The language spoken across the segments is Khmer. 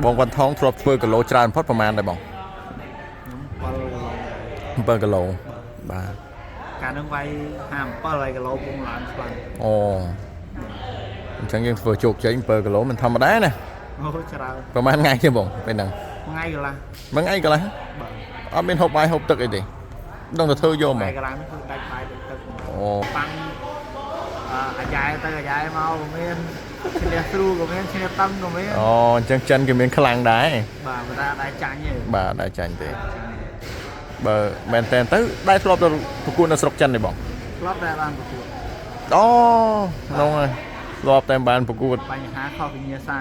បងវ៉ាន់ថងធ្លាប់ធ្វើគីឡូច្រើនបំផុតប្រហែលដែរបង ខ្ញុំ7គីឡូ 7គីឡូបាទ កាលហ្នឹងវាយ57ហើយគីឡូពងឡើងខ្លាំង អូអញ្ចឹងយើងធ្វើជោគជ័យ7គីឡូមិនធម្មតាណា អូច្រើន ប្រហែលថ្ងៃទេបងពេលហ្នឹង ថ្ងៃកន្លះ មួយថ្ងៃកន្លះ បាទ អត់មានហូបបាយហូបទឹកអីទេដឹងតែធ្វើយកមក ថ្ងៃកន្លះហ្នឹងគឺដាច់បាយទឹកទឹក អូ ប៉ាំងអាយ៉ែទៅអាយ៉ែមកក៏មានឈ្នះស្រួលក៏មានឈ្នះតឹងក៏មាន អូអញ្ចឹងចិនគេមានខ្លាំងដែរ បាទប៉ុន្តែអត់ដែរចាញ់ទេ បាទដែរចាញ់ទេបើមែនតែនទៅដែរធ្លាប់ទៅប្រកួតនៅស្រុកចិនទេបង ធ្លាប់តែបានប្រកួត អូហ្នឹងហើយធ្លាប់តែបានប្រកួត បញ្ហាខុសវិញ្ញាសា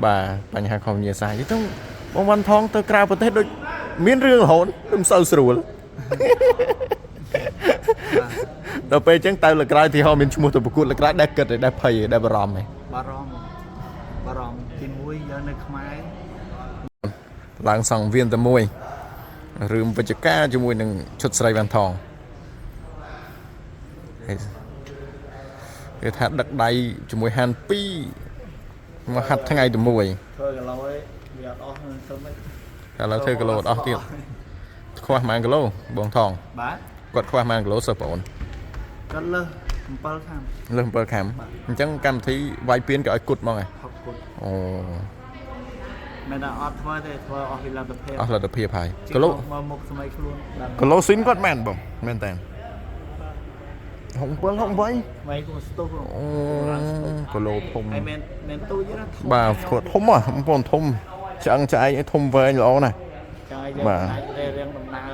បាទបញ្ហាខុសវិញ្ញាសាយទៅបងវ៉ាន់ថងទៅក្រៅប្រទេសដូចមានរឿងរហូតដូចមិនសូវស្រួលដល់ពេលអញ្ចឹងទៅលើក្រោយទីហោមានឈ្មោះទៅប្រកួតលើក្រោយដែរគិតឯដែរភ័យឯដែរបារម្ភឯ បារម្ភបារម្ភទីមួយយើងនៅខ្មែរ ឡើងសង្វៀនតែមួយរឿងវិជ្ជការជាមួយនឹងឈុតស្រីវ៉ាន់ថងហើយគេថាដឹកដៃជាមួយហាន2មកហាត់ថ្ងៃតែមួយ ធ្វើគីឡូឯងវាអត់អស់នឹងធ្វើមិន ឥឡូវធ្វើគីឡូអត់អស់ទៀតខ្វះប៉ុន្មានគីឡូបងថង បាទ គាត់ខ្វះប៉ុន្មានគីឡូសិស្សប្អូន គាត់លើស7ខាំ លើស7ខាំអញ្ចឹងកម្មវិធីវាយពៀនក៏ឲ្យគត់ហ្មងហ៎ ហុកគត់ អូ មិនថាអត់ធ្វើទេធ្វើអស់ពីលទ្ធភាព អស់លទ្ធភាពហើយគីឡូ មើលមុខសម័យខ្លួនដល់ គីឡូស៊ីនគាត់មែនបងមែនតើ67 68 ថ្មីគួរស្ទុះ អូគីឡូធំ ហើយមែនមែនទូចទេណាធំ បាទគាត់ធំហ៎បងប្អូនធំឆ្អឹងឆ្អែកឲ្យធំវែងល្អណាស់ ចឹងហើយយើង បាទ អាចរៀបរៀងដំណើរ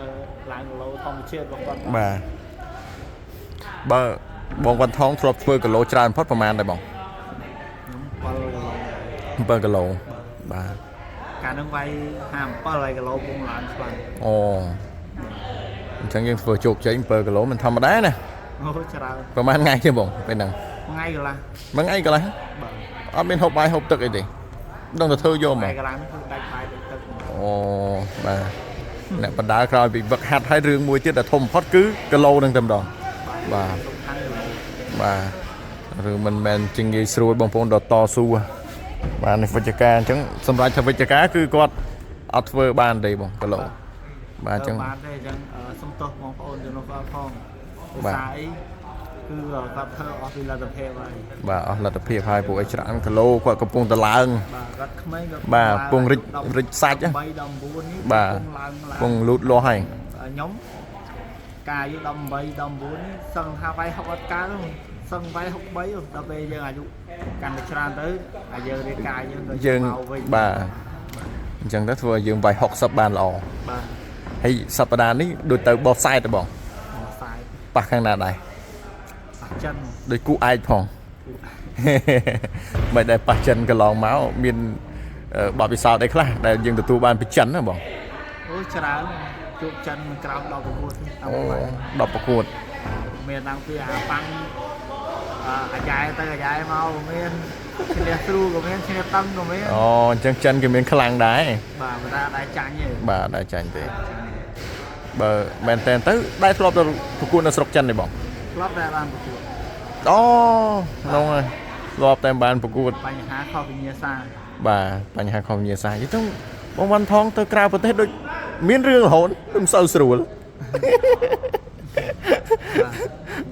ឡើងគីឡូធម្មជាតិរបស់គាត់ បាទបើបងវ៉ាន់ថងធ្លាប់ធ្វើគីឡូច្រើនបំផុតប្រហែលដែរបង ខ្ញុំ7គីឡូ 7គីឡូបាទ កាលហ្នឹងវាយ57ហើយគីឡូពងឡើងខ្លាំង អូអញ្ចឹងយើងធ្វើជោគជ័យ7គីឡូមិនធម្មតាណា អូច្រើន ប្រហែលថ្ងៃទេបងពេលហ្នឹង ថ្ងៃកន្លះ មួយថ្ងៃកន្លះ បាទ អត់មានហូបបាយហូបទឹកអីទេដឹងតែធ្វើយកមក ថ្ងៃកន្លះហ្នឹងគឺដាច់បាយទឹកទឹក អូបាទអ្នកបដាក្រោយពីវឹកហាត់ហើយរឿងមួយទៀតដែលធំបំផុតគឺគីឡូនឹងតែម្ដង បាទ សំខាន់គីឡូ បាទឬមិនមែនជាងាយស្រួលបងប្អូនដល់តស៊ូហ៎បាទនេះវិជ្ជការអញ្ចឹងសម្រាប់ថាវិជ្ជការគឺគាត់អត់ធ្វើបានទេបងគីឡូបាទអញ្ចឹង បានទេអញ្ចឹងសុំទោសបងប្អូនជំនុំគាត់ផងភា បាទ សាអីគឺគាត់ធ្វើអស់ពីលទ្ធភាពហើយ បាទអស់លទ្ធភាពហើយពួកឯងច្រើនគីឡូគាត់កំពុងតែឡើង បាទគាត់ក្មេងគាត់ បាទកំពុងរិចរិចសាច់ហ៎ 3 19នេះ បាទ កំពុងឡើង កំពុងលូតលាស់ហើយ ខ្ញុំកាយអាយុ18 19នេះសឹងថាវាយ60អត់កើតទេសឹងវាយ63ដល់ពេលយើងអាយុកាន់តែច្រើនទៅអាយើងរាងកាយយើងក៏ យើង មកវិញ បាទអញ្ចឹងទៅធ្វើឲ្យយើងវាយ60បានល្អ បាទ ហើយសប្តាហ៍នេះដូចទៅបោះខ្សែទៅបង មកសាយ ប៉ះខាងណាដែរ ប៉ះចិន ដូចគូឯកផង មិនដែលប៉ះចិនកន្លងមកមានបទពិសោធន៍អីខ្លះដែលយើងទទួលបានពីចិនណាបង អូច្រើនជួបចិនមិនក្រោម10ប្រកួតទេតាម អូ បែប 10ប្រកួត មានតាំងពីអាប៉ាំងអាយ៉ែទៅអាយ៉ែមកក៏មានឈ្នះស្រួលក៏មានឈ្នះតឹងក៏មាន អូអញ្ចឹងចិនគេមានខ្លាំងដែរ បាទប៉ុន្តែអត់ដែរចាញ់ទេ បាទដែរចាញ់ទេបើមែនតែនទៅដែរធ្លាប់ទៅប្រកួតនៅស្រុកចិនទេបង ធ្លាប់តែបានប្រកួត អូហ្នឹងហើយធ្លាប់តែបានប្រកួត បញ្ហាខុសវិញ្ញាសា បាទបញ្ហាខុសវិញ្ញាសាយទៅបងវ៉ាន់ថងទៅក្រៅប្រទេសដូចមានរឿងរហូតដូចមិនសូវស្រួល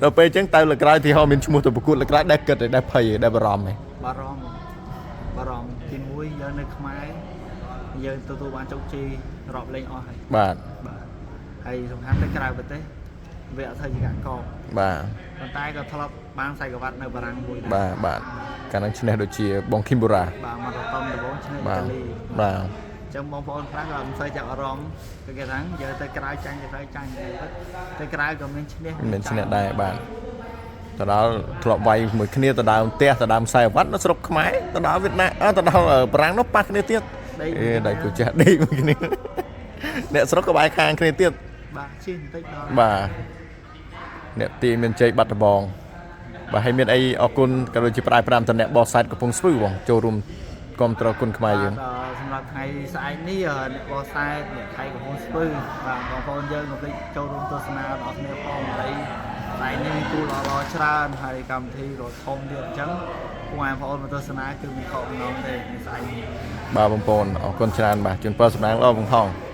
ដល់ពេលអញ្ចឹងទៅលើក្រោយទីហោមានឈ្មោះទៅប្រកួតលើក្រោយដែរគិតឯដែរភ័យឯដែរបារម្ភឯ បារម្ភបារម្ភទីមួយយើងនៅខ្មែរយើងទទួលបានជោគជ័យរាប់លេងអស់ហើយ បាទ បាទហើយសំខាន់ទៅក្រៅប្រទេសវាអត់ធ្វើជាកាកប បាទ ប៉ុន្តែក៏ធ្លាប់បានខ្សែក្រវ៉ាត់នៅបារាំងមួយដែរ បាទបាទកាលហ្នឹងឈ្នះដូចជាបងឃីមបូរ៉ា បាទមករតំដំបូងឈ្នះអ៊ី បាទ តាលី បាទ អញ្ចឹងបងប្អូនខ្លះក៏មិនសូវចាប់អារម្មណ៍គឺគេថាយើងទៅក្រៅចាញ់ទៅក្រៅចាញ់ទៅទៅក្រៅក៏មានឈ្នះ មានឈ្នះដែរបាទទៅដល់ធ្លាប់វាយមួយគ្នាទៅដើមផ្ទះទៅដើមខ្សែវ៉ាត់នៅស្រុកខ្មែរទៅដល់វៀតណាមអើទៅដល់បារាំងនោះប៉ះគ្នាទៀតអេដៃគូចាស់ដេកមួយគ្នាអ្នកស្រុកក៏បែរខាងគ្នាទៀត បាទជិះបន្តិចដល់ បាទអ្នកទីមានជ័យបាត់ដបងបាទហើយមានអីអរគុណក៏ដូចជាផ្ដាយប្រាំតំអ្នកបោះសាច់កំពង់ស្ពឺបងចូលរួមគ្រប់គ្រងគុណខ្មែរយើង បាទសម្រាប់ថ្ងៃស្អែកនេះអ្នកបោះសែតអ្នកថៃកំពង់ស្ពឺបាទបងប្អូនយើងកុំភ្លេចចូលរួមទស្សនាដល់គ្នាផងហើយស្អែកនេះមានគូល្អៗច្រើនហើយកម្មវិធីក៏ធំទៀតអញ្ចឹងពុកម៉ែបងប្អូនមកទស្សនាគឺមិនខកបំណងទេថ្ងៃស្អែកនេះ បាទបងប្អូនអរគុណច្រើនបាទជូនពរសំណាងល្អបងថង។